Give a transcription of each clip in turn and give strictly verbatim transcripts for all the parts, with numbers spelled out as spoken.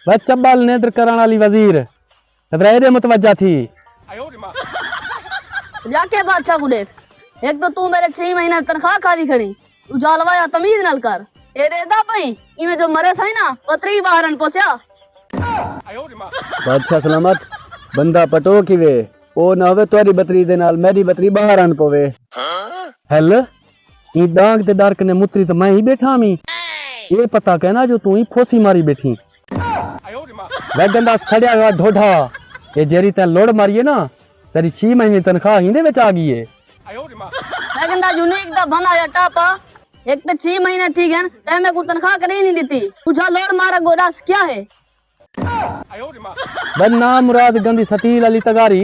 و چٻل نیندر کرݨ آلی وزیر، ذرا ایݙے متوجہ تھی۔ جا کے بادشاہ کوں ݙیکھ، ہک تاں توں میݙے چھی مہینے تنخواہ کھادی کھڑیں، ݙوجھا الوایا تمیز نال کر۔ اے ݙیہدا پئیں، ایویں جو مرے سئیں نا، پتری ٻاہرن پوسیا۔ بادشاہ سلامت، بندہ پٹو کیوے، او نہ ہووے تہاݙی بتری دے نال میݙی بتری ٻاہر آن پووے۔ ہل، ایں ݙانگ تے ݙر کنے متری تے میں ہی ٻیٹھا ہمی۔ اے پتہ کینا جو توں ہی پھوسی ماری ٻیٹھی۔ وے گندا سڑیا ہویا ڈھوڈھا، اے جیڑھی تیں لوڑ ماری ہے نا، تیݙی چھی مہینے تنخواہ ہیندے وچ آ ڳئی ہے۔ میں گندا یونیک دا بھنا یا ٹاپا، ہک تے چھی مہینے تھی ڳئن، تیں میکوں تنخواہ کݙیں نہیں ݙتی۔ ݙوجھا لوڑ مارا گوݙا کیا ہے؟ بد نام مراد گندی سٹیل علی تگاری،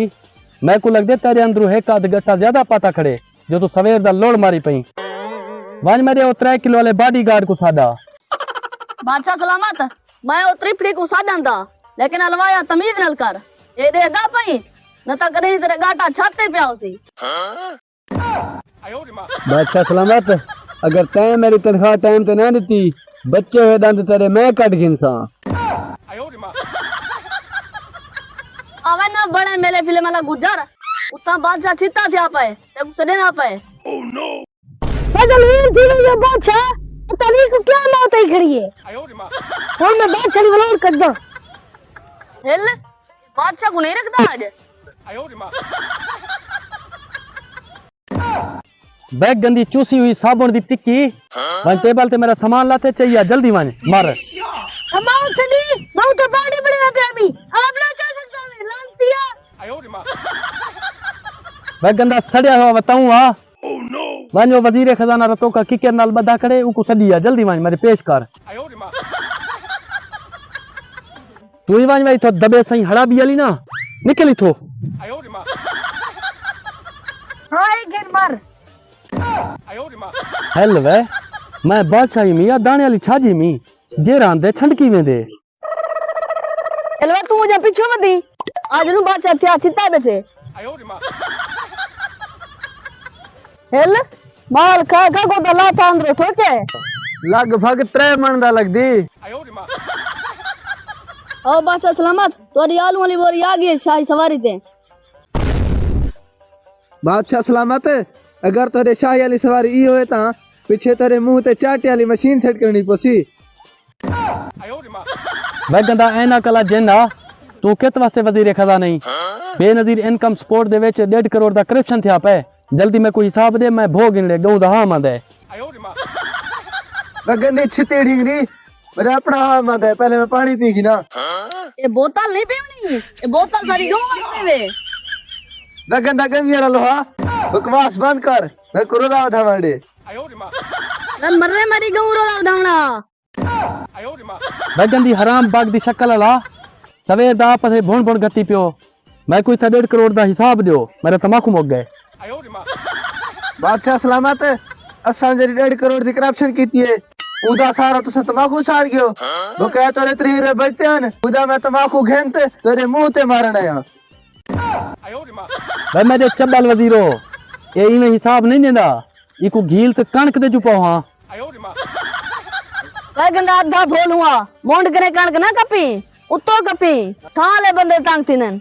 میکوں لڳدے تیݙے اندروں ہک ادھ گٹا زیادہ پاتا کھڑے، جو توں سویر دا لوڑ ماری پئیں۔ ونڄ میݙے او ترے کلو والے باڈی گارڈ کوں ساݙا۔ بادشاہ سلامت، میں او تریپھڑی کوں ساݙاں دا، لیکن الوایا تمیز نال کر۔ اے ݙیہدا پئیں، نہ تاں کݙیں تیݙے ڳاٹا چھت تے پیا ہوسی۔ بادشاہ سلامت، اگر تیں میݙی تنخواہ ٹائم تے نہ ݙتی، بچے ہوئے ݙند تیݙے میں کڈھ گھنساں۔ آوے نہ بݨے میلے فلم والا گجر، اتھاں بادشاہ چتا تھیا پئے، تیکوں سݙیندا پئے۔ میں ذلیل تھی ڳئی ہاں بادشاہ، تیݙی کوں کیا موت آئی کھڑی ہے؟ ہݨ میں بادشاہ دی ولوڑ کڈھاں۔ ہل، بادشاہ کوں نہیں رکھدا اڄ۔ بیگ گندی چوسی ہوئی صابݨ دی ٹکی۔ ونڄ ٹیبل تے میݙا سامان لاتے چاہیا، جلدی ونڄ، مر۔ کماؤ سݙی، بہوں تے پاݨی بݨیا پیا می۔ آپ نہ چا سڳدا میں، لعنتیا۔ بیگ گندا سڑیا ہوا وتاؤں آ۔ ونڄ او وزیر خزانہ رتوکا ککر نال ٻدھا کھڑے، اوکوں سݙی آ، جلدی ونڄ، میݙے پیش کر۔ توں ہی ونڄ وے اتھوں دٻے سئیں ہڑابی آلی نا، نکل اتھوں۔ ہاں، اے گھن مر۔ ہل وے، میں بادشاہی می یا داݨے آلی چھاجی می، جیڑھا آندے چھنڈکی ویندے۔ ہل وے، توں اڄاں پچھوں ودی، اڄ نوں بادشاہ تھیا چتا ٻیٹھے۔ ہل، مال کھا کھا گوݙا لاتا اندروں تھوکے۔ لڳ بھڳ ترے مݨ دا لڳدی۔ او بادشاہ سلامت، تہاݙی آلو والی بوری آ ڳئی ہے شاہی سواری تے۔ بادشاہ سلامت، اگر تہاݙے شاہی والی سواری ای ہوئے تاں پچھے تیݙے منہ تے چاٹے والی مشین سیٹ کرݨی پوسی۔ وے گندا عینک آلا جن آ، توں کت واسطے وزیر خزانہ ہیں؟ بے نظیر انکم سپورٹ دے وچ ݙیڈھ کروڑ دا کرپشن تھیا پئے۔ جلدی میکوں حساب ݙے، میں بھو گھنݨے ڳئوں دا ہاں ماندا ہے۔ وے گندی چھتی ڈھینگری، میݙا اپݨا ہاں ماندا ہے، پہلے میں پاݨی پی گھناں۔ اے بوتل نہیں پیوݨی، اے بوتل ساری ڳئوں واسطے وے۔ وے گندا ڳمی والا لوہا، بکواس بند کر، میکوں روزہ ودھاوݨ ݙے۔ میں مرے مری ڳئوں روزہ ودھاوݨا۔ بھڄن دی حرام باغ دی شکل آلا، سویر دا آپس اچ بھݨ بھݨ گھتی پیو۔ میکوں اتھاں ݙیڈھ کروڑ دا حساب ݙیو، میݙا تماکو مک ڳئے۔ بادشاہ سلامت، اساں جیڑھی ݙیڈھ کروڑ دی کرپشن کیتی ہے، اوندا سارا تساں تماکو ساڑ ڳیو۔ بقایا تیݙے تریہہ روپے بچتے ہن، اوندا میں تماکو گھن تے تیݙے منہ تے مارݨ آیاں۔ بھئی میݙے چٻل وزیرو، اے ایویں حساب نہیں ݙیندا، ایکوں گھیل تے کݨک دے جو پاؤ ہاں۔ وے گندا ادھا بھول ہوا، مونڈھ کرے کݨک نہ کپی، اتوں کپی، تھاں لے بندے تنگ تھیندن۔